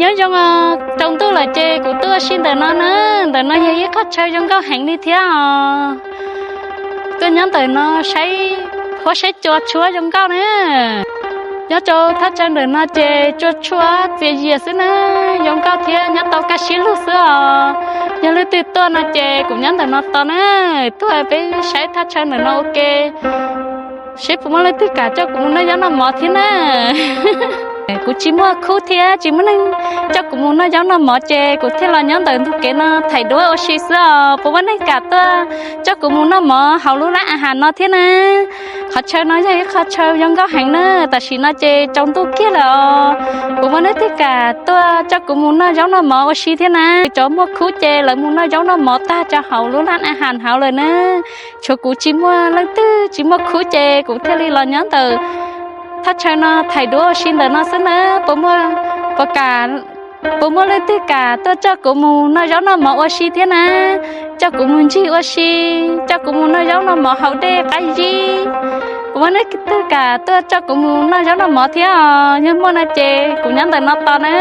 Nyob zoo, tsaus ntuj lawm ces kuv tuaj ua si ntawm no na. Ntawm no yog ib qhov chaw zoo nkauj heev li thiab os. Tuaj nyob ntawm no saib huab saib cua tshuab zoo nkauj na. Nyob rau thaj chaw ntawm no ces tsua tshuab txias yias xwb na, zoo nkauj thiab nyob tau kaj siab lug xwb os. Yog leej twg tuaj no ces kuv nyob ntawm no tos na. Tuaj peb saib thaj chaw ntawm no ua ke, seb puas muaj leej twg kam coj kuv mus noj zaub noj mov thiab na. Kuv tsis muaj khub thiab tsis muaj neeg coj kuv mus noj zaub noj mov ces kuv thiaj los nyob ntawm ntug kev no thaij duab ua si xwb os. Puas muaj neeg kam tuaj coj kuv mus noj mov hauv lub lab a has no thiab na? Qhov chaw no yog ib qhov chaw zoo nkauj heev na, tam sim no ces tsaus ntuj kiag lawm os. Puas muaj neeg twg kam tuaj coj kuv mus noj zaub noj mov ua si thiab na? Cov muaj khub ces lawv mus noj zaub noj mov tag rau hauv lub lab a has hauv lawm na. Tshuav kuv tsis muaj leej twg tsis muaj khub ces kuv thiaj li los nyob ntawm thaj chaw no thaij duab ua si ntawm no xwb na. Puas muaj, puas kam, puas muaj leej twg kam tuaj coj kuv mus noj zaub noj mov ua si thiab na? Coj kuv mus ncig ua si, coj kuv mus noj zaub noj mov hauv dej qab zib. Puas muaj leej twg kam tuaj coj kuv mus noj zaub noj mov thiab os? Yog muaj no ces kuv nyob ntawm no tos na.